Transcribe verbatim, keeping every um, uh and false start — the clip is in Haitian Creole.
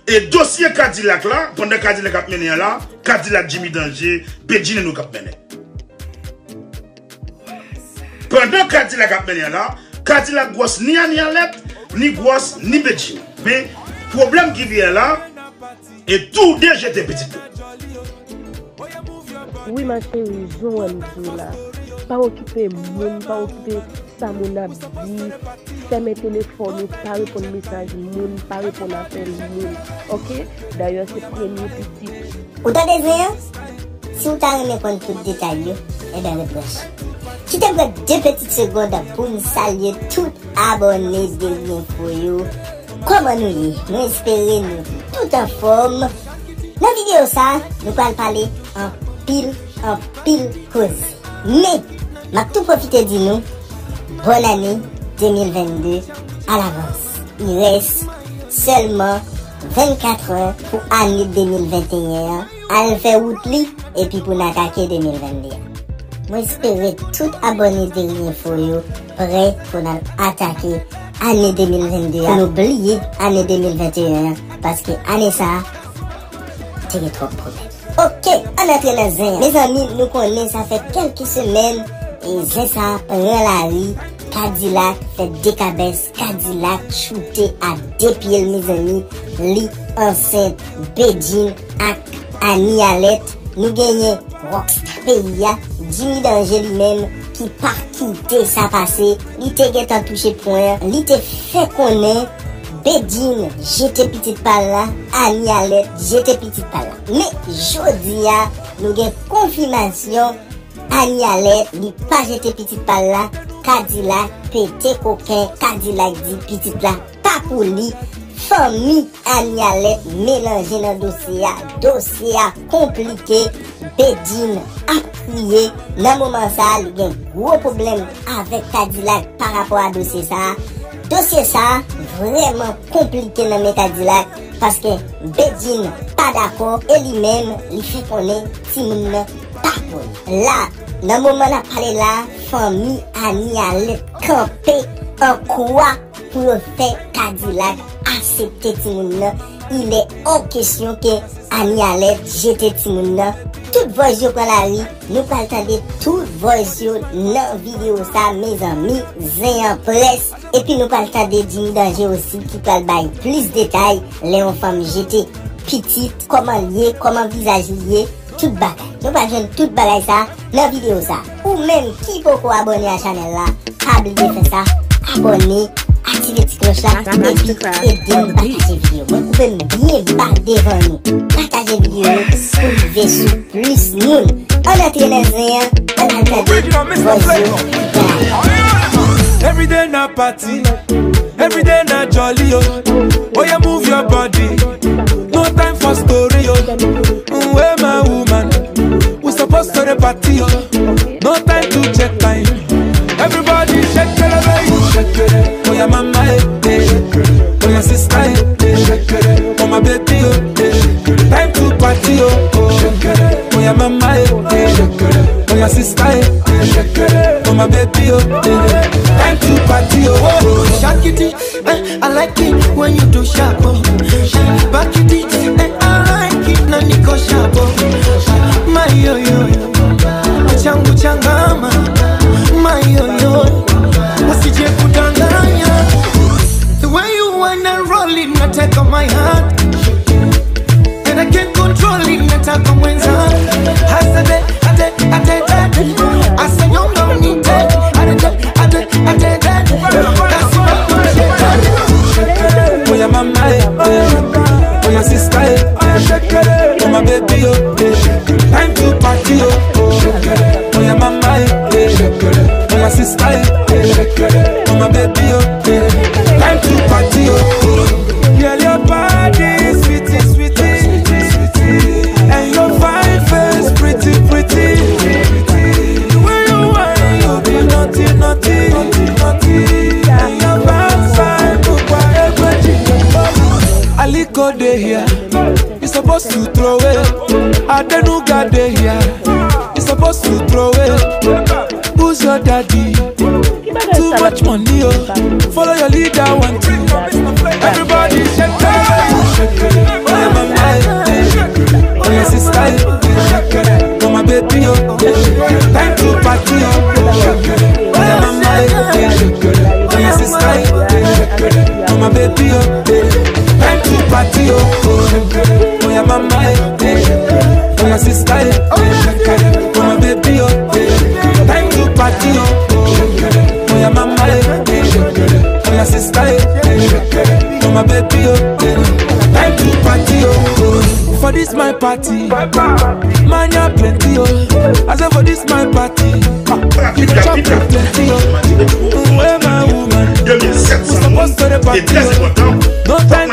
E dosye Kadilak la, pandan Kadilak ap mennen an la, Kadilak, Jimmy Danje, Bedjine nou k ap mennen. Pandan Kadilak ap mennen an la, Kadilak gwòs ni Annie Alerte, ni gwòs ni Bedjine. Men, pwoblèm ki vini an la, e tou de jete pitit yo. Wi ma chérie, jan w wè m di w la. Pa okipe moun, pa okipe sa moun ap di. Fèmen telefòn ou, pa reponn mesaj moun, pa reponn apèl moun. Oke? Dayè se premye pitit. Ou tande zen an? Si w ta renmen konn tout detay yo, enben ret branche. Kite m pran de pitit segond pou m salye tout abòne Deli Enfo yo. Kòman nou ye? Mwen espere nou tout anfòm. Nan videyo sa, nou pral pale anpil, anpil koze. Men, m ap tou pwofite di nou, bòn ane de mil vennde alavans. I rès sèlman vennkat è pou ane de mil venteyen an al fè wout li epi pou n atake de mil vennde a. Mwen espere tout abòne Deli Enfo yo prè pou n al atake ane de mil vennde a, pou nou bliye ane de mil venteyen an, paske ane sa a te gen twòp pwoblèm. Oke, ann antre nan zen an. Mezanmi, nou konnen sa fè kèlke semèn e zen sa a pran lari, Kadilak fè dekabès, Kadilak choute a de pye l, mezanmi, li ansent, Bedjine ak Annie Alerte. Nou genyen rockstar peyi a, Jimmy Danje li menm ki pa kite sa pase, li te gentan touche pwen an, li te fè konnen Bedjine jete pitit pa l la, Annie Alerte jete pitit pa l la. Men jodi a, nou gen konfimasyon Annie Alerte li pa jete pitit pa l la, Kadilak pete koken, Kadilak di pitit la pa pou li, fanmi Annie Alerte melanje nan dosye a. Dosye a konplike. Bedjine ap kriye. Nan moman sa a, li gen gwo pwoblèm avèk Kadilak pa rapò a dosye sa a. Dosye sa a vrèman konplike nan men Kadilak paske Bedjine pa dakò e li menm li fè konnen timoun nan pa pou li. La, nan moman n ap pale la, fanmi Annie Alerte kanpe an kwa pou yo fè Kadilak aksepte timoun nan. Il est hors question ke Annie Alerte jete timoun nan. Tout voice yo pran lari, nou pral tande tout voice yo nan videyo sa, mezanmi, zen an près. Epi nou pral tande Jimmy Danje osi ki pral bay plis detay lè yon fanm jete pitit, kòman l ye, kòman vizaj li ye, tout bagay. Nou pral jwenn tout bagay sa nan videyo sa. Ou menm ki poko abòne a chanèl la, pa bliye fè sa, abòne, aktive ti klòch la, epi ede m pataje videyo. Mwen koupe m byen ba devan nou. Pataje videyo yo pou rive sou plis moun. Ann antre nan zen an, ann al tande vòs yo ki bay. Every day na party, every day na jolly yo. Oh yeah, move your body. No time for story yo. Where my woman? We supposed to the party yo. No time to check time. Everybody shake it, baby. Shake it. Oh yeah, mama, eh, eh. Oh yeah, sister, eh, eh. Shake it. Oh my baby, oh, eh. Shake it. Time to party, oh, oh. Shake it. Oh yeah, mama, eh, eh. Shake it. Oh yeah, sister, eh, eh. Shake it. Oh my baby, oh, eh. Time to party, oh, oh. Shake it. Eh, I like it when you do sharp, oh. Back it, eh, I like it, na niko sharp, oh. My yo yo yo, changu changama, my yo yo, usije kudanganya. The way you wanna roll it, na take on my heart. And I can't control it, nataka mwenza. Asante, ate, ate, ate. Asanyonga unite. Ate, ate, ate, ate. That's what I'm saying. Oya mama, eh, eh. Oya sister, eh, eh. Oh my baby, oh, eh. Time to party, oh, oh. Oya mama, eh, eh. Oya sister, eh, eh. Oh my baby, oh, eh. Time to party, oh. Girl, your body is sweetie, sweetie, sweetie. And your fine face pretty, pretty. The way you whine, you be naughty, naughty, naughty. And your backside, look what everything. Aliko dey here, you supposed to throw it. Adenuga dey here, you supposed to throw it. Who's your daddy? Too much money, oh. Follow your leader, one thing. Everybody shake it, shake it. My baby, oh, eh. Time to party, oh, oh. Oh, yeah, mama, eh, eh. Oh, yeah, sister, eh, eh. Oh, my baby, oh, eh. Time to party, oh, oh. Oh, yeah, mama, eh, eh. Oh, yeah, sister, eh, eh. Oh, my baby, oh, eh. Time to party, oh, oh. For this my party, man, ya plenty, oh. I say for this my party, ah, you chop plenty, oh. Where my woman? We supposed to the party, oh. No time